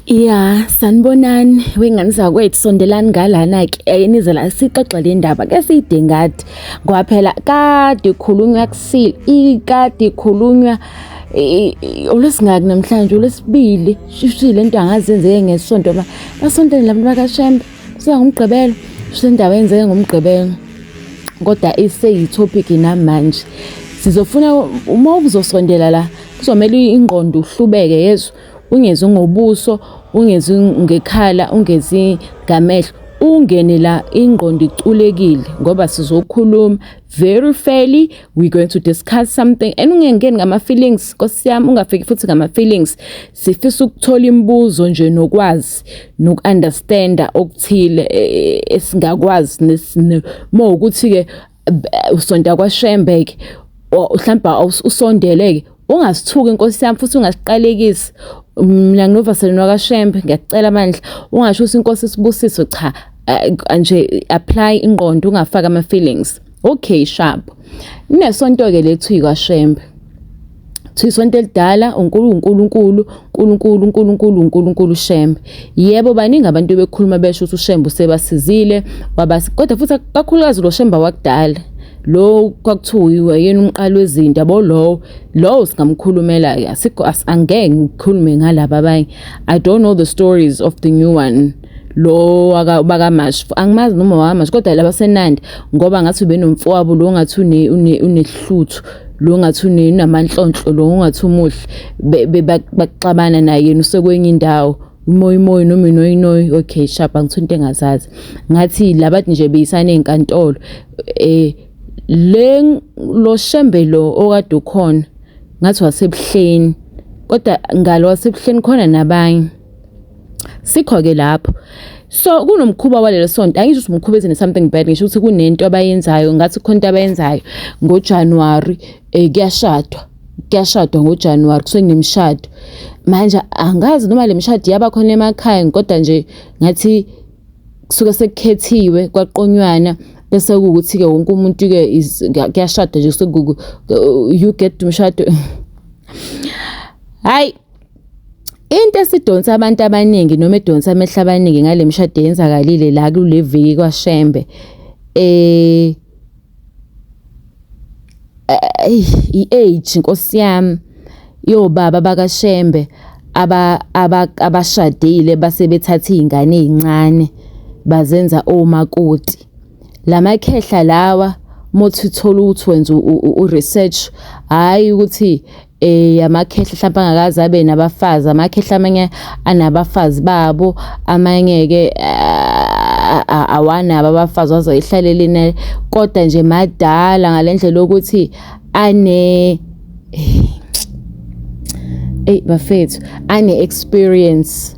Ya, sanibonani wengane zakwethu, sondelani ngalana-ke eh, nize la sixoxe le ndaba ke siyidingadi ngoba phela kade ikhulunywa kusile ikade ikhulunywa olwesingaki namhlanje olwesibili shuthi le nto angazi yenzeke ngesonto ba basonteni labantu bakaShembe kusuka ngomgqibelo shuthi indaba yenzeke ngomgqibelo kodwa iseyitopic namanje sizofuna uma uzosondela la kuzomele ingqondo uhlubeke yezwa ungezi ngobuso ungezi ngekhala ungezi ngamehlo ungene la ingqondo iculekile ngoba sizokhuluma very fairly. We going to discuss something and ungengeni ngama feelings, nkosi yami, ungafiki futhi ngama feelings. Sifisa ukuthola imibuzo nje nokwazi noku-understanda okuthile eh, esingakwazi mo ukuthi ke usonta kwaShembe ke mhlawumbe usondele ke ungasithuki inkosi yami futhi ungasiqalekisi. Mina nginovaseleni wakaShembe, ngiyacela amandla ungasho ukuthi inkosi isibusiso cha eh, nje apply ingqondo ungafaki ama feelings. Okay, sharp. Kunesonto ke lethu ikwaShembe. Kuthiwa isonto elidala uNkulunkulu uNkulunkulu uNkulunkulu uNkulunkulu uShembe. Yebo, baningi abantu bekhuluma besho ukuthi uShembe usebasizile wabasi, kodwa futhi kakhulukazi lo Shembe wakudala lo kwakuthiwa yena umqali wezinto yabo, lowo lowo singamkhulumela-ke asikho, angeke ngikhulume ngalaba abanye. I don't know the stories of the new one lo bakaMash, angimazi noma wakaMash, kodwa laba senandi ngoba ngathi ubenomfowabo lo ngathi unehluthu lo ngathi unamanhlonhlo lo ngathi umuhle baxabana naye yena usekwenye indawo umoya umoya noma inoyinoyi. Okay, sharp, angithu into engazazi ngathi labathi nje beyisana ezinkantolo eh le lo Shembe lo okade ukhona ngathi wasebuhleni kodwa ngalo wasebuhleni khona nabanye sikho-ke lapho. So kunomkhuba walelo sonto, angisho ukuthi umkhuba ezine something bad, ngisho ukuthi kunento abayenzayo, ngathi khona into abayenzayo ngoJanuary eh kuyashadwa kuyashadwa ngoJanuary kusuke kunemishado. Manje angazi noma le mishado yaba khona emakhaya kodwa nje ngathi kusuke sekukhethiwe kwaqonywana bese kuwukuthi-ke wonke umuntu-ke kuyashadwa nje kusuke you get umshado. Hhayi, into esidonsa abantu abaningi noma edonsa amehlo abaningi ngale mishado eyenzakalile la kule viki kwaShembe eh i-age nkosi yami yobaba bakaShembe abashadile base bethatha iy'ngane ey'ncane bazenza omakoti. Lamakhehla lawa mothi uthola ukuthi wenza u-research, hhayi ukuthi eh amakhehla mhlawumbe angakaze abe nabafazi, amakhehla amanye anabafazi babo, amanye-ke awanabo abafazi waze ehlalele, kodwa nje madala ngale ndlela yokuthi ane eyi bafethu ane-experience.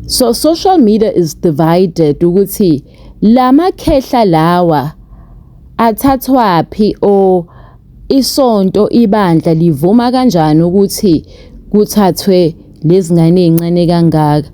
So social media is divided ukuthi lamakhehla lawa athathwaphi or isonto ibandla livuma kanjani ukuthi kuthathwe lezi ngane ey'ncane kangaka.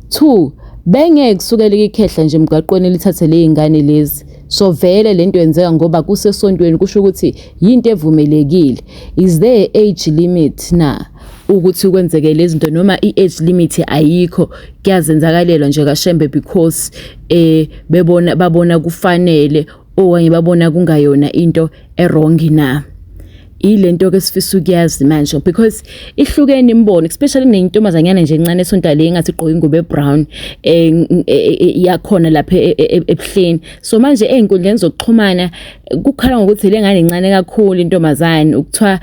Two, bengeke kusukele ikhehla nje emgwaqweni lithathe ley'ngane lezi. So vele lento yenzeka ngoba kusesontweni, kusho ukuthi yinto evumelekile. Is there age limit na ukuthi kwenzeke lezi zinto noma i-age limit ayikho, kuyazenzakalelwa nje kaShembe because eh bebona babona kufanele okanye babona kungayona into e-wrong na? Ilento ke sifisa ukuyazi manje because ihlukene imibono, especially nentombazanyana nje encane esonta le engathi igqoke ingubo ebrown eh, eh, yakhona lapha ebuhleni. So manje ey'nkundleni zokuxhumana kukhala ngokuthi le ngane incane kakhulu intombazane, ukuthiwa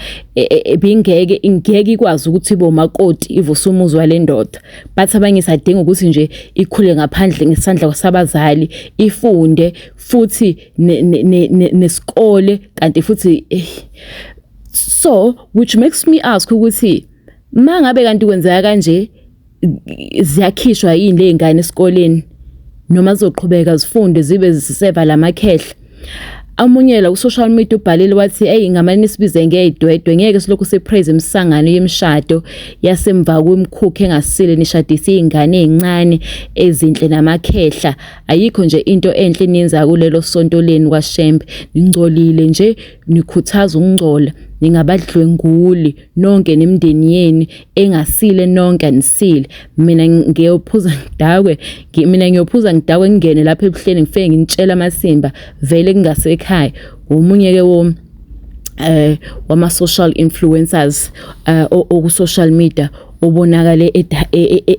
ibingeke ingeke ikwazi ukuthi ibe umakoti ivuse umuzi wale ndoda, but abanye sadinga ukuthi nje ikhule ngaphandle ngesandla sabazali, ifunde futhi nesikole kanti futhi eh. So which makes me ask ukuthi mangabe kanti kwenzeka kanje, ziyakhishwa yini ley'ngane esikoleni noma zizoqhubeka zifunde zibe ziseva lamakhehla? Omunye la ku-social media ubhalile wathi, eyi ngamane nisibize ngey'dwedwe, ngeke silokhu sipraise imisangano yemishado yasemva kwemikhukhu engasile, nishadise iy'ngane ey'ncane ezinhle namakhehla. Ayikho nje into enhle eniyenza kulelo sonto lenu kwaShembe, ningcolile nje, nikhuthaza ukungcola. Ningabadlwenguli nonke nemindeni yenu engasile nonke anisile. Mina ngiyophuza ngidakwe, mina ngiyophuza ngidakwe ngingene lapha ebuhleni ngifike nginitshela amasimba vele kungasekhaya. Omunye ke wo wama social influencers oku social media obonakale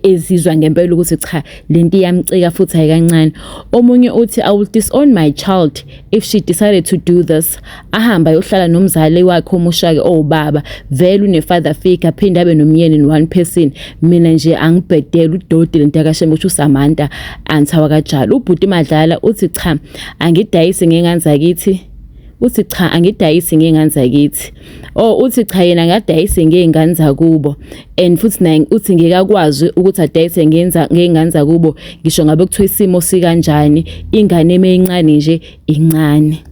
ezizwa ngempela ukuthi cha, lento iyamcika futhi ayikancane. Omunye uthi, "I will disown my child if she decided to do this. Ahamba ayohlala nomzali wakhe omusha-ke owubaba, vele une-father figure, aphinde abe nomyeni in one person. Mina nje angibhedele udoti lento yakashembe," kusho uSamantha Antha wakajalo. Ubhuti Madlala uthi, "Cha, angidayisi ngengane zakithi." Uthi, "Cha, angidayisi ngey'ngane zakithi." Oh, uthi cha, yena angadayisi ngey'ngane zakubo and futhi naye uthi ngeke akwazi ukuthi adayise ngenza ngey'ngane zakubo, ngisho ngabe kuthiwa isimo sikanjani, ingane emeyincane nje incane.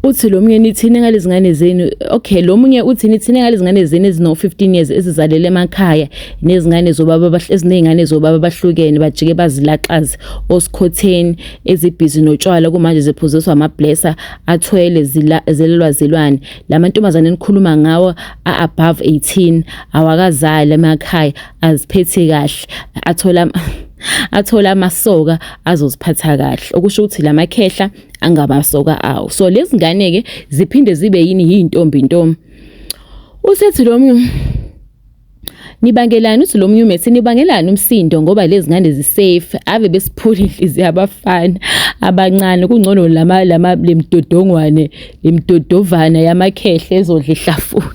Uthi lo munye, "Nithini ngalezi ngane zenu?" Okay, lo munye uthi, "Nithini ngalezi ngane zenu ezino-15 years ezizalele emakhaya nezingane zobaba, eziney'ngane zobaba abahlukene, bajike bazilaxaze osikhotheni, ezibhizi notshwala kumanje, ziphuziswa ama-blesser, athwele, zelelwa zilwane? La mantombazane enikhuluma ngawo a-above 18 awakazali emakhaya, aziphethe kahle, athola amasoka azoziphatha kahle." Okusho ukuthi lamakhehla angamasoka awo. So lezi ngane-ke ziphinde zibe yini? Yintombi ntombi. Usethi lo munye, "Nibangelani?" Uthi lo munye umethi, "Nibangelani umsindo ngoba lezi ngane zisafe? Ave besiphula inhliziyo abafana abancane. Kungcono lama lemdodongwane, lemdodovana yamakhehle ezodla ihlafuna.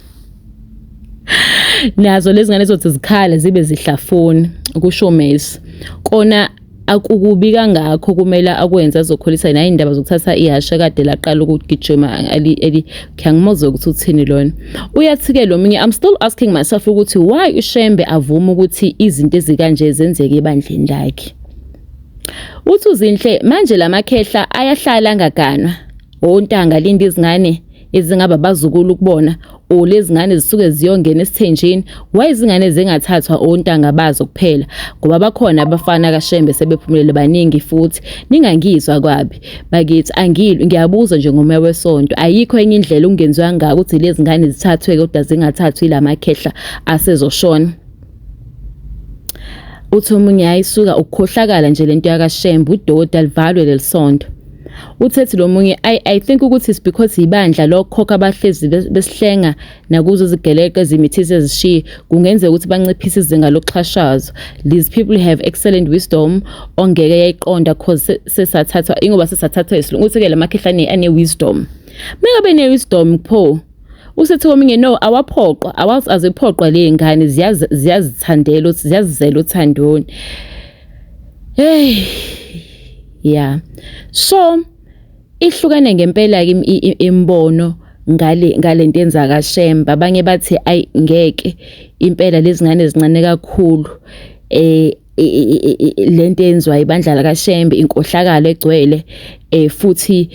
Nazo lezi ngane zothi zikhala zibe zihlafuna," kusho Messi. Kona akukubi kangakho, kumele akwenze azokhulisa nayo. Indaba zokuthatha ihashe kade laqala ukugijima eli ngiyangimuzwa ukuthi uthini lona. Uyathi-ke lo munye, "I'm still asking myself ukuthi why uShembe avuma ukuthi izinto ezikanje zenzeke ebandleni lakhe." Uthi uZinhle, "Manje lamakhehla ayahlala angaganwa ontanga, linda izingane ezingaba abazukulu kubona, or lezi ngane zisuke ziyongena esithenjini? Why izingane zingathathwa ontanga bazo kuphela, ngoba bakhona abafana kaShembe sebephumelele baningi futhi?" Ningangizwa kwabi bakithi, angilwi, ngiyabuza nje ngomoya wesonto. Ayikho enye indlela okungenziwa ngako ukuthi lezi ngane zithathwe kodwa zingathathwa ilamakhehla asezoshona? Uthi omunye, "Hayisuka, ukukhohlakala nje lento yakaShembe, udoti, alivalwe leli sonto." Uthethi lo munye, I think ukuthi it's because ibandla lokhokho abahlezi besihlenga nakuzo izigeleqe ezimithisa ezishiye. Kungenzeka ukuthi banciphise izinga lokuxhashazwa. These people have excellent wisdom ongeke yayiqonda cause sesathathwa ingoba sesathathwa isilungu." Uthi-ke la makhehlane ane-wisdom. Mengabe ne-wisdom pho? Usethi komunye, "No, awaphoqwa, aziphoqwa ley'ngane, ziyazithandela, ziyazizela uthandoni." Hey, yeah, so ihlukene ngempela ke imibono ngalento yenza kaShembe. Abanye bathi ayi, ngeke impela, lezi ngane zincane kakhulu, lento yenziwa ibandla lakaShembe inkohlakalo egcwele, futhi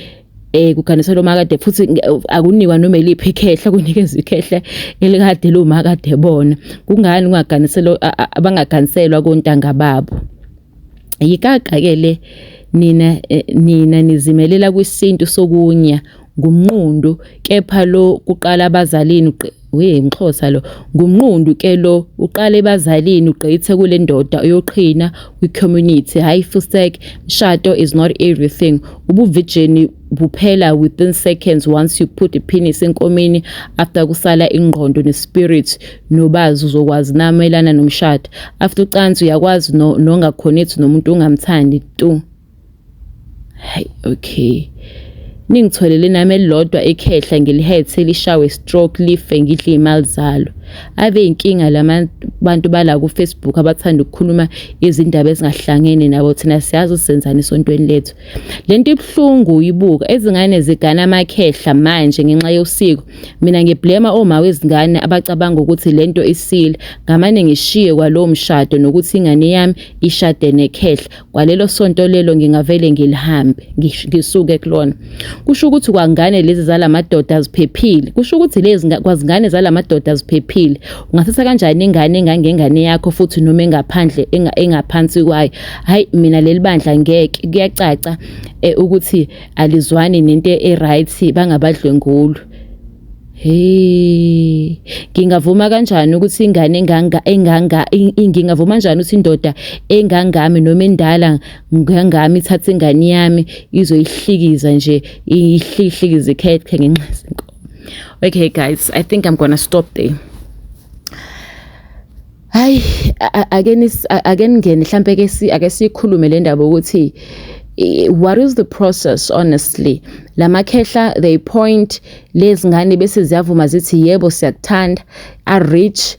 kuganiselwa umakade, futhi akunikwa noma eliphi ikhehla, kunikezwa ikhehla elikade lo makade bona. Kungani kungaganiselwa, abangaganiselwa kontanga babo? Yikaka-ke le. Nina nizimelela kwisintu sokunya ngumnqundu, kepha lo kuqala abazalini. We mXhosa, lo ngumnqundu ke lo, uqala ebazalini, ugqithe kule ndoda, uyoqhina kwi-community. Hayi fusek, mshado is not everything. Ubuvirgin buphela within seconds once you put ipenis enkomeni. After kusala ingqondo nespirit nobazi, uzokwazi namelana nomshado. After ucansi uyakwazi nongaconnect nomuntu ongamthandi tu. Hayi, okay, ningitholele nami elilodwa ikhehla, ngilihethe, lishawe stroke, life, ngidle iy'mali zalo. Ave inkinga lama bantu bala ku-Facebook abathanda ukukhuluma izindaba ezingahlangene nabo. Thina siyazi ukuthi senzani esontweni lethu. Lento ibuhlungu uyibuka, izingane zigana amakhehla manje ngenxa yosiko. Mina ngiblema oma wezingane abacabanga ukuthi lento isile. Ngamane ngishiye kwalowo mshado nokuthi ingane yami ishade nekhehla kwalelo sonto lelo, ngingavele ngilihambe, ngisuke kulona. Kusho ukuthi kwangane lezi zalamadoda aziphephile. Kusho ukuthi lezi kwazingane zalamadoda aziphephile. Ungathatha kanjani ingane engangengane yakho futhi noma engaphandle engaphansi kwayo? Hayi, mina leli bandla ngeke, kuyacaca ukuthi alizwani nento e-right, bangabadlwengulu. Hey, ngingavuma kanjani ukuthi ingane enganga enganga ngingavuma kanjani ukuthi indoda engangami noma endala ngangami ithathe ingane yami izoyihlikiza nje, iyihlikize ikhekhe ngenxa yezinkomo? Okay guys, I think I'm gonna stop there. Hayi, ake ningene mhlampe ke si ake sikhulume le ndaba ukuthi what is the process, honestly. Lamakhehla, they point lezingane bese ziyavuma, zithi, "Yebo, siyakuthanda." A rich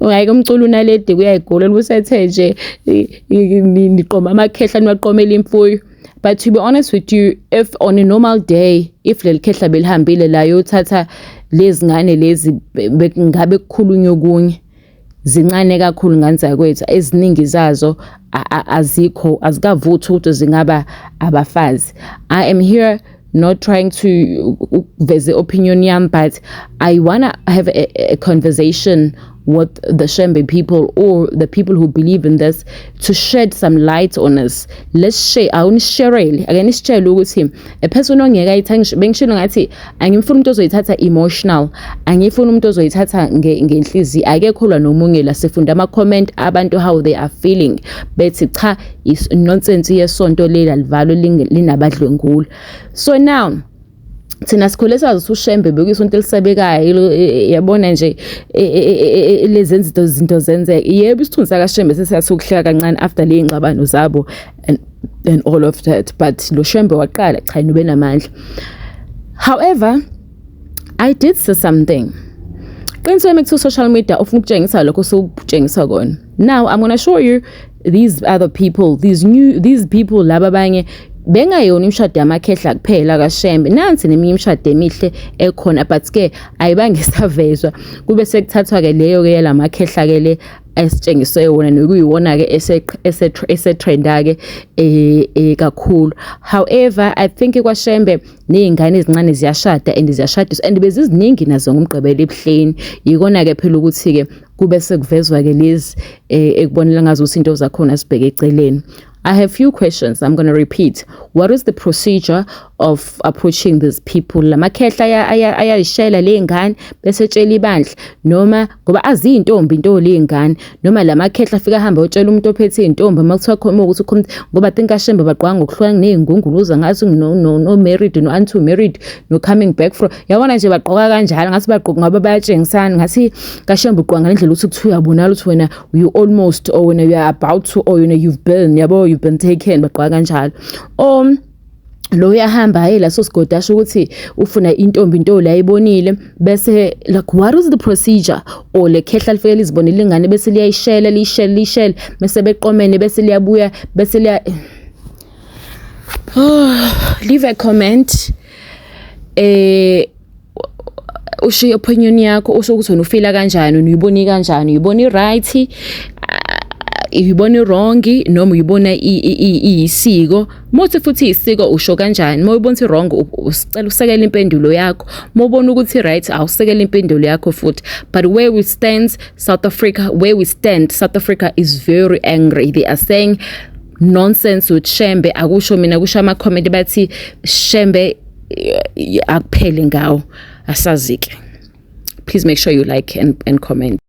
hayi, umculo uNaledi kuyayigulela, usethe nje niqoma amakhehla, niwaqomela imfuyo. But to be honest with you, if on a normal day, if leli khehla belihambile la yothatha lezi ngane lezi, ngabe kukhulunywa okunye. Zincane kakhulu, ngane zakwethu, eziningi zazo azikho, azikavuthwa ukuthi zingaba abafazi. I am here not trying to ukuveza opinion yami, but I wanna have a conversation with the Shembe people or the people who believe in this to shed some light on us. Let's share, awunisharele, ake nisitshele ukuthi a person ongeke ayithathe. Bengishilo ngathi angimfuni umuntu ozoyithatha emotional, angifuni umuntu ozoyithatha ngenhliziyo. Akekho lwa nomunye la, sifunda ama comment abantu, how they are feeling, bethi cha, is nonsense yesonto lela livalo linabadlwengula. So now thina sikhule sazi ukuthi uShembe bekuyisonto elisabekayo, yabona nje, lezi zinto zenzeka. Yebo, isithunzi sakaShembe sesiyathi ukuhleka kancane after le ngxabano zabo and all of that, but lo Shembe waqala, cha, yena ubenamandla. However, I did see something. Qinisweni kuthiwa social media ufuna ukutshengisa lokho osukutshengisa kona. Now I'm gonna show you these other people, these people laba abanye bengayona imishado yamakhehla kuphela kaShembe. Nansi neminye imishado emihle ekhona, but ke ayibange isavezwa, kube sekuthathwa ke leyo ke yalamakhehla ke le esitshengiswe wona, nokuyiwona ke esetrenda ke kakhulu. However, I think kwaShembe nezingane ezincane ziyashada and ziyashadiswa and beziziningi nazo ngoMgqibelo ebuhleni. Yikona ke phela ukuthi ke kube sekuvezwa ke lezi ekubonela ngazo ukuthi into zakhona sibheke eceleni. I have few questions. I'm going to repeat. What is the procedure of approaching these people? Lamakhehla ayayishela le ngane bese tshela ibandla, noma ngoba aziyintombi into le ngane, noma lamakhehla afika ahamba otshela umuntu ophethe intombi uma kuthiwa khona ukuthi ukhona, ngoba think kaShembe bagqoka ngokuhlukana nezingunguluza ngathi no married, no unto married, no coming back from, yabona nje, bagqoka kanjalo ngathi bagqoka ngoba bayatshengisana ngathi kaShembe ugqoka ngalendlela ukuthi kuthiwa uyabonakala ukuthi wena you almost or wena you are about to or you've been, yabo, you've been taken. Bagqoka kanjalo or lo uyahamba aye laso sigodi asho ukuthi ufuna intombi into la ayibonile, bese like, what is the procedure? Or le khehla lifike lizibonele ingane bese liyayishela, liyishela, liyishela, bese beqomene, bese liyabuya, bese liya. Oh, leave a comment, ushiye opinion yakho, usho ukuthi wena ufila kanjani, uyibona kanjani, uyibona i-right, uyibona i-wrong, noma uyibona iyisiko. Muthi futhi isiko, usho kanjani? Uma ubona ukuthi wrong, usicela usekele impendulo yakho. Uma ubona ukuthi right, awusekele impendulo yakho futhi. But where we stand, South Africa, where we stand, South Africa is very angry. They are saying nonsense with Shembe. Akusho mina, kusho ama comment, bathi Shembe akuphele ngawo. Asazi ke. Please make sure you like and comment.